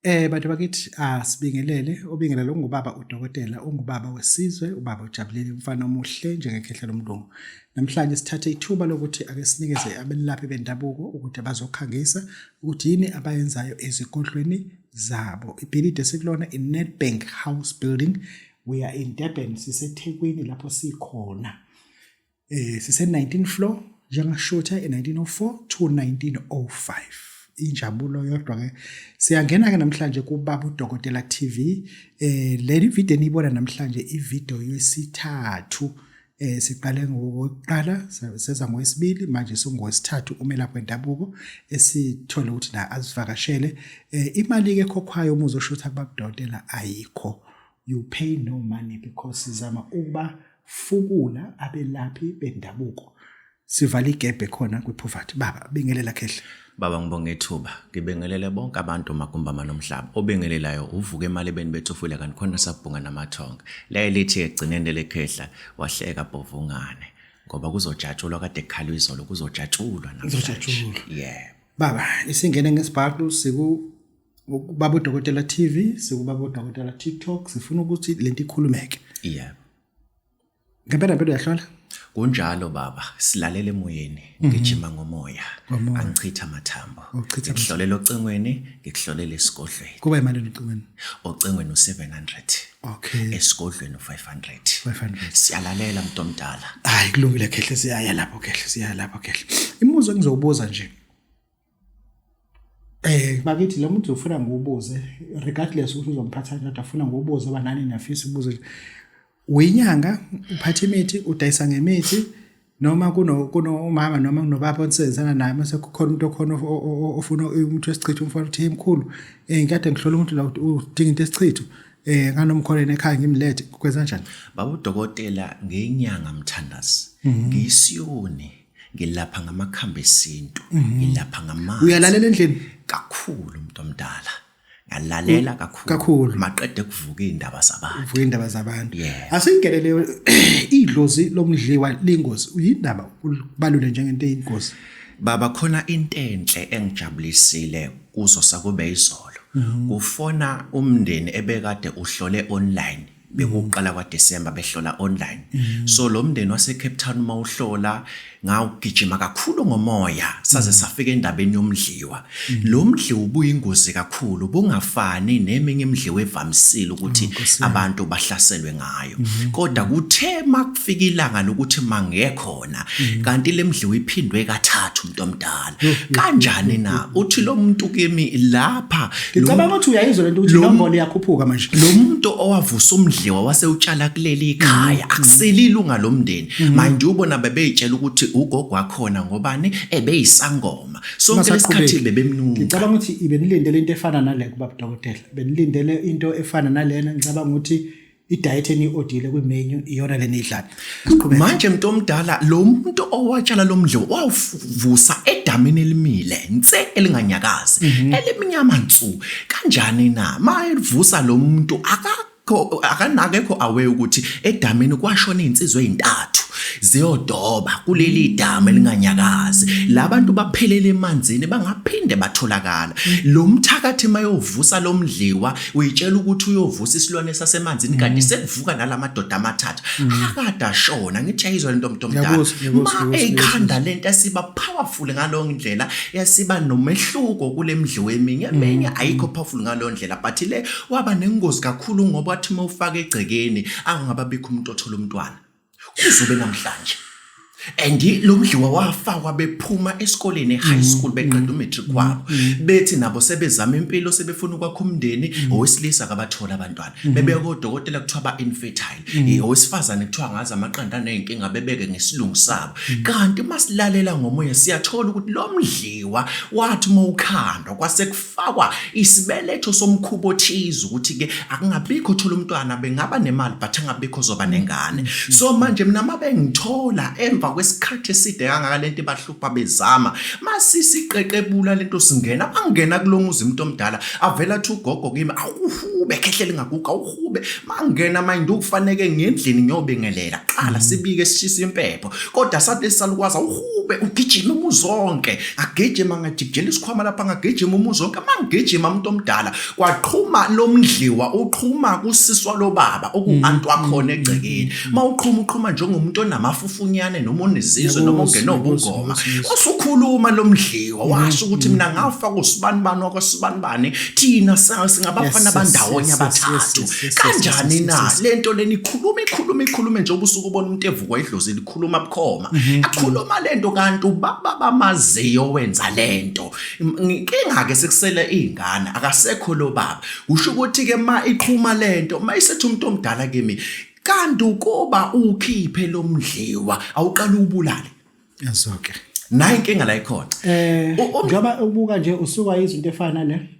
Bantu bakithi asibingelele, obingelele ungubaba udokotela, ungubaba wesizwe, ubaba ujabulile, umfana omuhle njengekhehla lomlungu. Namhlanje sithathe ithuba lokuthi ake sinikeze abelaphi bendabuko ukuthi bazokhangisa ukuthi yini abayenzayo ezigodlweni zabo. Ibhilidi esikulona i-Nedbank House Building. We are in Durban, siseThekwini lapho sikhona. Sise 19 floor njengashutha e-1904 to 1905. Injabulo yodwa ke. Siyangena ke namhlanje kubaba uDokotela TV. Le video eniyibona namhlanje ivideo yesithathu. Siqale ngokuqala seza ngowesibili, manje singowesithathu umelaphi wendabuko esithole ukuthi la azivakashele. Imali ke ekhokhwayo uma uzoshutha kubaba uDokotela ayikho. You pay no money because sizama ukuba fukula abelaphi bendabuko, sivala igebhe khona kwi-poverty. Baba, bingelela khehle. Baba, ngibonga ithuba. Ngibingelele bonke abantu magumbama nomhlaba. Obingelelayo uvuka emalebeni bethufule kanti khona sabhunga namathonga. Laye lithi ekugcineni lelikhehla wahleka bhovungane ngoba kuzojatshulwa kade kukhalwa izolo, kuzojatshulwa namhlanje. Kuzojatshulwa. Yebo. Baba, isingene ngesibhaxu siku Baba uDokotela TV, sikubaba uDokotela TikTok, sifuna ukuthi lento ikhulumeke. Yebo. Ngempela impela uyahlola? Kunjalo baba, silalela emoyeni, ngijima ngomoya, Ngomoya. angichitha amathambo. Uchitha. Ngikuhlolela ocingweni, ngikuhlolela esigodlweni. Kuba imali ocingweni. Ocingweni u700. Esigodlweni u500. 500. Siyalalela mntu omdala. Hayi, kulungile khehle, siyaya lapho khehle, siyaya lapho khehle. Imibuzo engizowubuza nje. Bakithi lo muntu ufuna ngiwubuze regardless ukuthi uzomphatha kanjani, kodwa ufuna ngiwubuze ngoba nani niyafisa ukubuza nje. Uyinyanga, uphatha imithi, udayisa ngemithi noma kuno umama noma kunobaba onisebenzisana naye, mase kukhona umuntu okhona ofuna umuthi wesichitho, umfana uthi, hey mkhulu, ngikade ngihlola umuntu la udinga into esichitho, nganomkhona ekhaya ngimlethe, kwenza kanjani? Baba udokotela, ngenyanga mthandazi, ngiyisiyoni, ngilapha ngamakhambi esintu, ngilapha ngamanzi. Uyalalela endlini? Kakhulu umuntu omdala. Ngalalela kakhulu. Kakhulu. Maqede kuvuka indaba zabantu. Uvuka indaba zabantu. Yeah. Asingenele idlozi lomdliwa lingozi. Uyindaba ubalule njengento eyingozi. Baba, khona into enhle engijabulisile kuzo sakube izolo. Kufona umndeni ebekade uhlole online. Bekuqala kwaDecember behlola online. So lo mndeni wase Cape Town mawuhlola ngawugijima kakhulu ngomoya saze safika endabeni yomdliwa. Lo mdliwa ubuyingozi kakhulu, bungafani neminye imidliwa evamisile ukuthi abantu bahlaselwe ngayo. Kodwa kuthe makufika ilanga lokuthi mangekhona kanti lemdliwa iphindwe kathathu umuntu omdala. Kanjani na? Uthi lo muntu kimi lapha Ngicabanga ukuthi uyayizwa lento ukuthi inombolo iyakhuphuka manje. Lo muntu owavusa umdliwa wasewutshala kuleli ikhaya akuseli ilunga lomndeni. Manje ubona bebeyitshela ukuthi ugogo wakhona ngobani ebeyisangoma. Sonke lesikhathi bebemnuka. Ngicabanga ukuthi ibenilindele into efana nale kubaba dokotela. Benilindele into efana nalena, ngicabanga ukuthi i-diet eniyi-odile kwi-menu iyona lena idlayo. Manje mntu omdala, lo muntu owatshala lo mdliwa wawuvusa edamini elimile nse elinganyakazi, elimnyama nsu. Kanjani na? Mayevusa lo muntu akakho akanakekho aware ukuthi edamini kwashona izinsizwa ezintathu ziyodoba kuleli damu elinganyakazi. Labantu baphelele emanzini bangaphinde batholakala. Lo mthakathi mayovusa lo mdliwa uyitshela ukuthi uyovusa isilwane sasemanzini kanti sekuvuka nalamadoda amathathu akade ashona. Ngithi ayizwa lento mntu omdala. Ngiyakuzwa, ngiyakuzwa, Ma ngiyakuzwa, eyikhanda lento yasiba powerful ngaloyo ndlela, yasiba nomehluko kule mdliwa eminye. Eminye ayikho powerful ngaloyo ndlela, but le waba nengozi kakhulu ngoba wathi uma ufaka egcekeni angababikho umuntu othola umntwana kuzobe namhlanje. And lo mdliwa wafakwa bephuma esikoleni e-high school beqeda umatric wabo, bethi nabo sebezama impilo, sebefuna ukwakha umndeni. Owesilisa akabathola abantwana, bebeka kodokotela kuthiwa ba-infertile, owesifazane kuthiwa ngaze amaqanda aney'nkinga, bebeke ngesilungu sabo. Kanti uma silalela ngomoya siyathola ukuthi lo mdliwa wathi uma ukhandwa kwase kufakwa isibeletho somkhubo othize ukuthi-ke akungabikho thola umntwana, bengaba nemali but angabikho ozoba nengane. So manje mina uma bengithola emva kwesikhathi eside kangaka lento ibahlupha bezama, masisiqeqebula lento singena, bangena kulo muzi umuntu omdala avela athi ugogo kimi awuhu Awuhube khehle lingaguga, awuhube. Mangena manje ukufaneke ngendlini ngiyobingelela. Qala sibike sishisa impepho. Kodwa sathi lesalukwazi awuhube ugijima umuzi wonke. Ngagijima ngajikijela isikhwama lapha ngagijima umuzi wonke. Mangigijima umuntu omdala kwaqhuma lomdliwa uqhuma kusiswa lobaba okungantu wakhona egcekeni. Mawuqhuma uqhuma njengomuntu onamafufunyane noma onezizwe noma ongenobungoma. Usukhuluma lomdliwa washo ukuthi mina ngafa kusibanibani wakwasibanibani thina singabafana bandawonye abathathu. Kanjani na lento leni ikhuluma ikhuluma ikhulume nje ubusuku ubona umuntu evukwa idlozi likhuluma bukhoma. Akhuluma lento kanti ubaba bamaziyo wenza lento. Inkinga ke sekusele izingane akasekho lo baba. Kusho ukuthi ke ma iqhuma lento mayisethi umuntu omdala kimi kanti ukuba ukhiphe lomdliwa awuqala ubulale. Yazoke. Nayi inkinga la ikhona. Eh njengoba ubuka nje usuka izinto efana nale.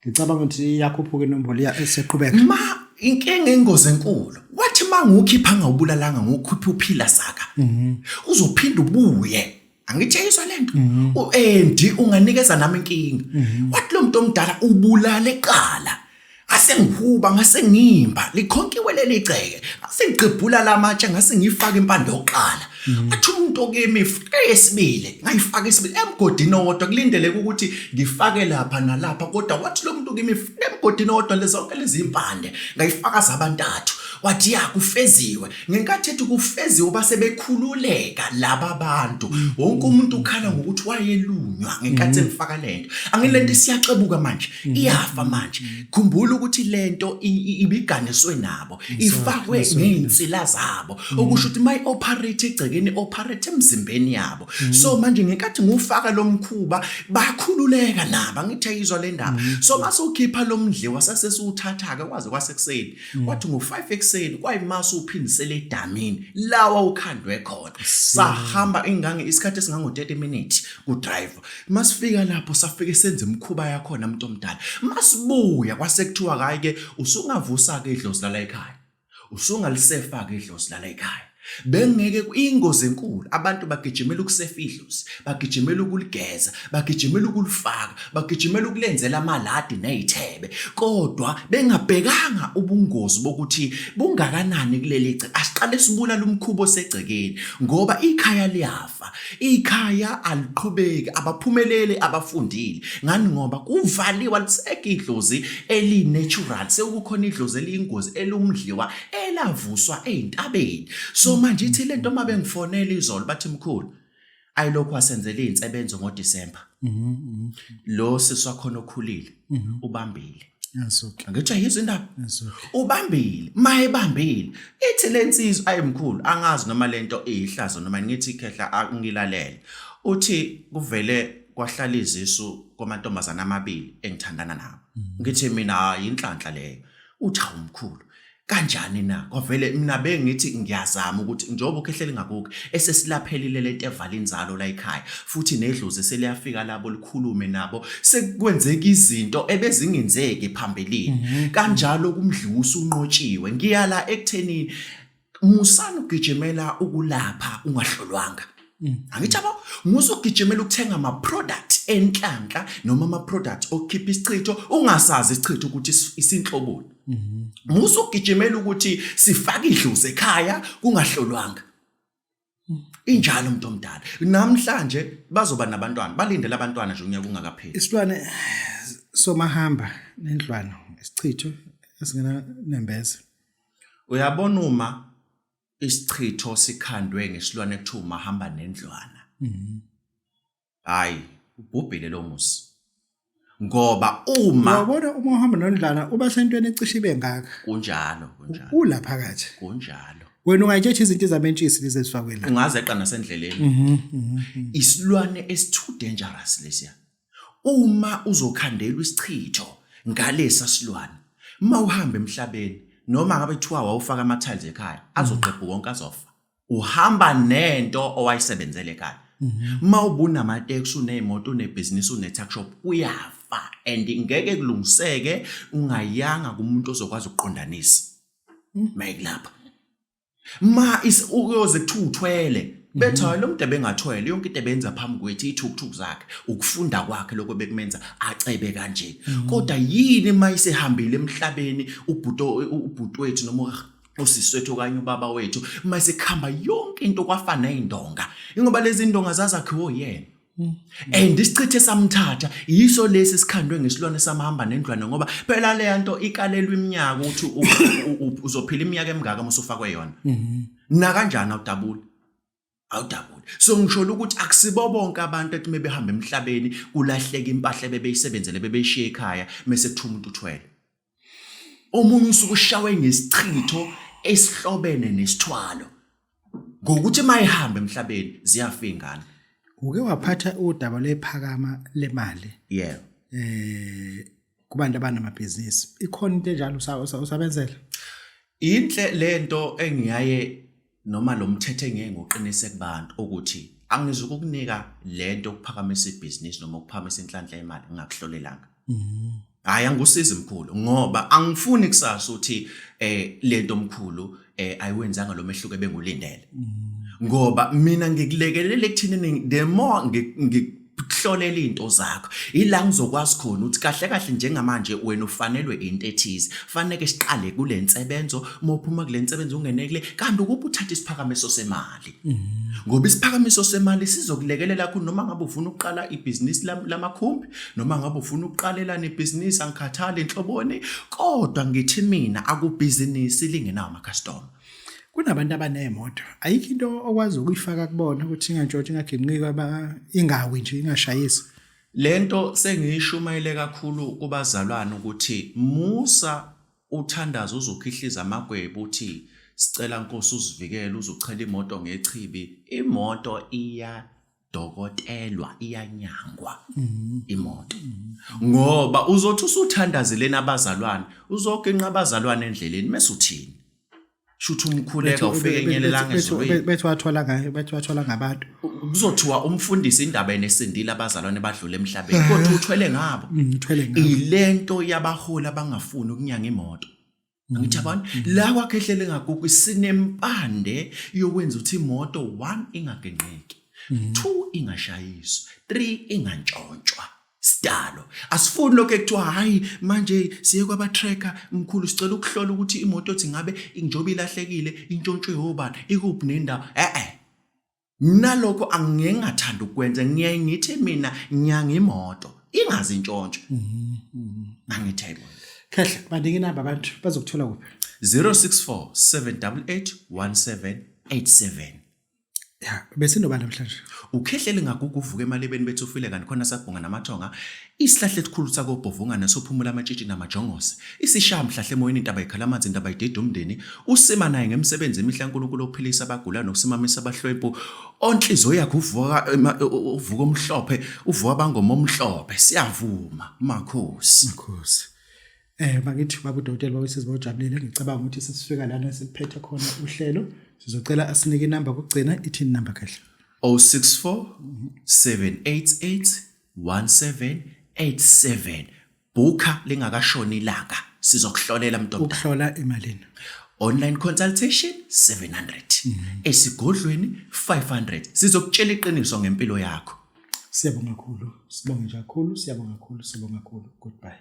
Ngicabanga ukuthi iyakhuphuka inombolo iya eseqhubeka. Ma inkinga ingozi enkulu. Wathi mangukhipha ngawubulalanga ngokukhipha uphila saka. Mhm. Uzophinda ubuye. Angitsheyiswa lento. Mhm. Endi unganikeza nami inkinga. Mhm. Wathi lo muntu omdala ubulale qala. Ngase ngihuba ngase ngimba likhonkiwe leli gceke ngase ngigqibhula lamatshe ngase ngifaka impande yokuqala mm. athi umuntu okimi eyesibili ngayifaka isibili emgodini owodwa kulindeleke ukuthi ngifake lapha nalapha kodwa wathi lo muntu kimi emgodini owodwa lezonke lezi impande ngayifaka zabantathu wathi ya kufeziwe ngenkathi ethi kufeziwe base bekhululeka laba bantu mm. wonke umuntu ukhala ngokuthi wayelunywa ngenkathi mm. engifaka lento angilento isiyaxebuka manje mm. iyafa manje khumbula ukuthi lento ibiganiswe nabo ifakwe ngey'nsila zabo okusho ukuthi mayi operate egcekeni operate emzimbeni yabo so manje ngenkathi ngufaka lo mkhuba bakhululeka nabo angithi ayizwa le ndaba so mase ukhipha lo mdliwa sasesiwuthatha-ke kwaze kwasekuseni Kwathi ngo-5 ekuseni kwayimase uphindisele edamini lawa ukhandwe khona. Sahamba ingange isikhathi esingango-30 minutes ku-driver. Masifika lapho safike senze imikhuba yakhona muntu omdala. Masibuya kwase kuthiwa hayi ke usungavusa-ke idlozi lala ekhaya. Usungalisefa-ke idlozi lala ekhaya. Bengeke ingozi enkulu abantu bagijimela ukusefa idlozi, bagijimela ukuligeza, bagijimela ukulifaka, bagijimela ukulenzela amaladi nezithebe, kodwa bengabhekanga ubungozi bokuthi bungakanani kuleli gceke. Asiqale sibulale umkhuba osegcekeni ngoba ikhaya liyafa, ikhaya aliqhubeki, abaphumeleli abafundile. Ngani ngoba kuvaliwe alisekho idlozi eli-natural, sekukhona idlozi eliyingozi elumdliwa elavuswa ezintabeni so manje ithi lento uma bengifonela izolo bathi mkhulu ayilokhu wasenzela izinsebenzo ngoDecember mhm. lo sisi wakhona okhulile mhm. ubambile Yazuke. Angithi ayizwa indaba. Ubambile, mayebambile. Ithi lensizwa ayimkhulu, angazi noma lento iyihlazo noma ngithi ikhehla angilalele. Uthi kuvele kwahlala izisu kwamantombazana amabili engithandana nabo. Mhm. Ngithi mina hayi inhlanhla leyo. Uthi awumkhulu. Kanjani na? Kwavele mina bengithi ngiyazama ukuthi njengoba ukhehleli ngakuke esesilaphelile lento evala inzalo la ekhaya futhi nedlozi seliyafika labo likhulume nabo sekukwenzeka izinto ebezingenzeki phambilini mhm. kanjalo kumdliwa usunqotshiwe ngiyala ekuthenini musani ukugijimela ukulapha ungahlolwanga mm. Angithi yabo musa ukugijimela ukuthenga ama product enhlanhla noma ama product okukhipha isichitho ungasazi isichitho ukuthi isinhloboni. Mm-hmm. Musa ukugijimela ukuthi sifake idlozi ekhaya kungahlolwanga. Mm. Injalo umuntu omdala. Namhlanje bazoba nabantwana, balindele abantwana nje unyaka ungakapheli. Isilwane somahamba nendlwana isichitho esingena nembeza. Uyabona uma isichitho sikhandwe ngesilwane ekuthiwa umahamba nendlwana. Mhm. Hayi, ubhubhile lo muzi. Ngoba uma Uyabona uma uhamba nondlana uba sentweni ecishe ibe ngaka. Kunjalo, kunjalo. Ula phakathi. Kunjalo. Wena ungayitshetha izinto ezamentshisi lezi ezifakwe la. Ungazeqa nasendleleni. Mhm. mhm. Isilwane esi too dangerous lesiya. Uma uzokhandelwa isichitho ngalesa silwane, uma uhamba emhlabeni noma ngabe kuthiwa wawufaka ama-tiles ekhaya azoqephu wonke azofa. Uhamba nento owayisebenzele ekhaya. Uma ubunamateksi uney'moto unebhizinisi une-tuck shop kuyafa and ngeke kulungiseke ungayanga kumuntu ozokwazi ukuqondanisa. Mayekulapha. Ma uyoze kuthiwa uthwele. Bethi hayi lo muntu ebengathwele yonke into ebenza phambi kwethu ithukuthuku zakhe ukufunda kwakhe lokho bekumenza acebe kanje. Kodwa yini mayisehambile emhlabeni ubhuto ubhuti wethu noma usisi wethu okanye ubaba wethu mayisekuhamba yonke into kwafana nezindonga. Ingoba lezi ndonga zazakhiwe uyena. And isichithe samthatha yiso lesi sikhandwe ngesilwane samahamba nendlwane ngoba phela leya nto ikalelwa iminyaka ukuthi uzophila iminyaka emingaka uma usufakwe yona. Na kanjani awudabuli? Awudabuli. So ngisho ukuthi akusibo bonke abantu ethi mebehamba emhlabeni kulahleka impahla ebebeyisebenzele bebeyishiya ekhaya mase kuthiwa umuntu uthwele. Omunye usuke ushawe ngesichitho esihlobene nesithwalo. Ngokuthi mayihamba emhlabeni ziyafa ingane. Uke waphatha udaba lwephakama lemali. Yeah. Eh kubantu abanamabhizinisi. Ikhona into enjalo usabenzela? Inhle lento engiyaye noma lo mthetho engeke ngiwuqinise kubantu ukuthi angizukukunika lento ukuphakamisa ibhizinisi noma ukuphakamisa inhlanhla yemali ngingakuhlolelanga. Hayi angikusizi mkhulu ngoba angifuni kusasa uthi eh lento mkhulu eh ayiwenzanga lo mehluko ebengulindele. Ngoba mina ngikulekelela ekuthinini the more ngikuhlolela izinto zakho ila ngizokwazi khona ukuthi kahle kahle njengamanje wena ufanelwe into ethize faneke siqale kule nsebenzo uma uphuma kule nsebenzo ungene kule kanti ukuba uthatha isiphakamiso semali ngoba isiphakamiso semali sizokulekelela kakhulu noma ngabe ufuna ukuqala ibhizinisi lamakhumbi noma ngabe ufuna ukuqalelana ibhizinisi angikhathali inhloboni kodwa ngithi mina akubhizinisi lingenawo amakhastoma. Kunabantu abaney'moto ayikho into okwazi ukuyifaka kubona ukuthi ingantshontsha ingaginqiki ingawi nje ingashayisi. Lento sengiyishumayele kakhulu kubazalwane ukuthi musa uthandaza uzokhihliza amagwebu uthi sicela Nkosi usivikele uzochela imoto ngechibi imoto iya dokotelwa iyanyangwa imoto ngoba uzothi usuthandazeleni abazalwane uzoginqa abazalwane endleleni mase uthini shuthi umkhuleka ufike enyelelanga ezulwini bethi wathola ngayo bethi wathola ngabantu kuzothiwa umfundisi indaba enesindile abazalwane badlule emhlabeni kodwa uthwele ngabo uthwele ngabo ilento yabaholi abangafuni ukunyanga imoto Angithi yabona la kwakhehlele ngagugu sinempande yokwenza ukuthi imoto one ingagenqeki two ingashayiswa three ingantshontshwa sidalo asifuni lokho ekuthiwa hayi manje siye kwaba tracker mkhulu sicela ukuhlola ukuthi imoto ethi ngabe njengoba ilahlekile intshontshwe yobani ikuphi nendawo eh eh Mina lokho angeke ngathanda ukwenza ngiyaye ngithi mina nyanga imoto ingazi intshontsho. Angithi ayibona. Khehla banike inamba abantu bazokuthola kuphi? 064 788 1787. Ya besinoba namhlanje. Ukhehlele ngagugu uvuka emalebeni bethu ufile kanti khona sabhunga namathonga isihlahla esikhulu sakobhovungane sophumula amatshitshi namajongose isishaya mhlahle emoyeni intaba ikhala amanzi intaba idida umndeni Usima naye ngemisebenzi emihle kaNkulunkulu ophilisa abagulayo nokusimamisa abahlwempu onhliziyo yakhe uvuka uvuka omhlophe uvuka abangoma omhlophe siyavuma makhosi makhosi eh bakithi baba udokotela bawesizwe bawujabulile ngicabanga ukuthi sesifika lana siphethe khona uhlelo sizocela asinike inamba kugcina ithini inamba kahle 064 788 1787 Booker lingakashoni ilanga sizokuhlolela mntomdala. Ukuhlola imalini? Online consultation 700. Esigodlweni 500. Sizokutshela iqiniso ngempilo yakho. Siyabonga kakhulu. Sibonge nje kakhulu, siyabonga kakhulu, sibonga kakhulu. Goodbye.